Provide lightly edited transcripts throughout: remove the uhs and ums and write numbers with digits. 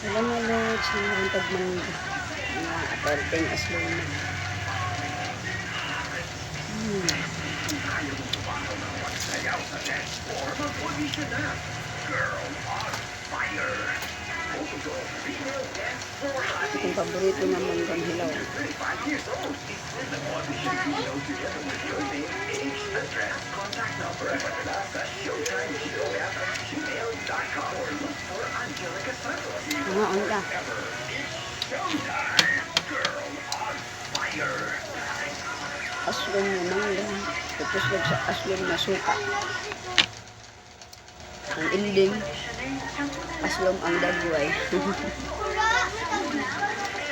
Wala nga, Lods, mga tagmangga. Mga aperteng asluma. Itong paborito nga manggang hilaw. Mga unta. Aslom nga mangga. Tapos sa aslom na suka. Ang ending, aslom ang dagway.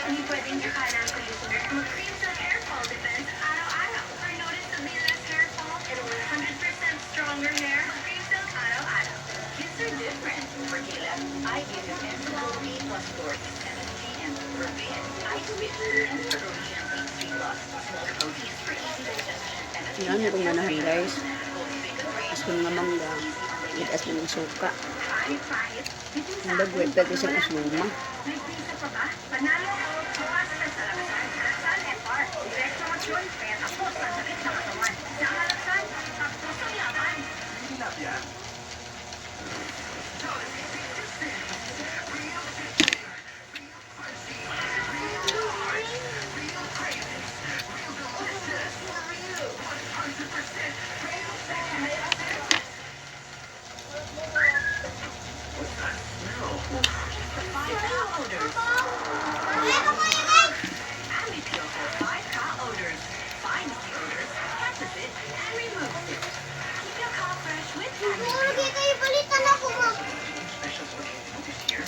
Hindi pwedeng akala ang conditioner. Mag-cream silk hair fall defense araw-araw. For noticeably less hair fall and 100% stronger hair, cream silk araw-araw. Kids are different. For Caleb, I give him Enfagrow B plus 4 MSG and for Van, I switch to Enfagrow GM H3 plus. Small proteins for easy digestion. MSG Yan kung ganahan, guys. Gold Aslom nga mangga. With aslom ng suka. Pahit-pahit. Bitin Ang sa dagway, akin. pwede siyang asloma. May prisa pa ba? Panalo o bukas ka sa La Salle. La Salle FR. Direkto aksyon, pera.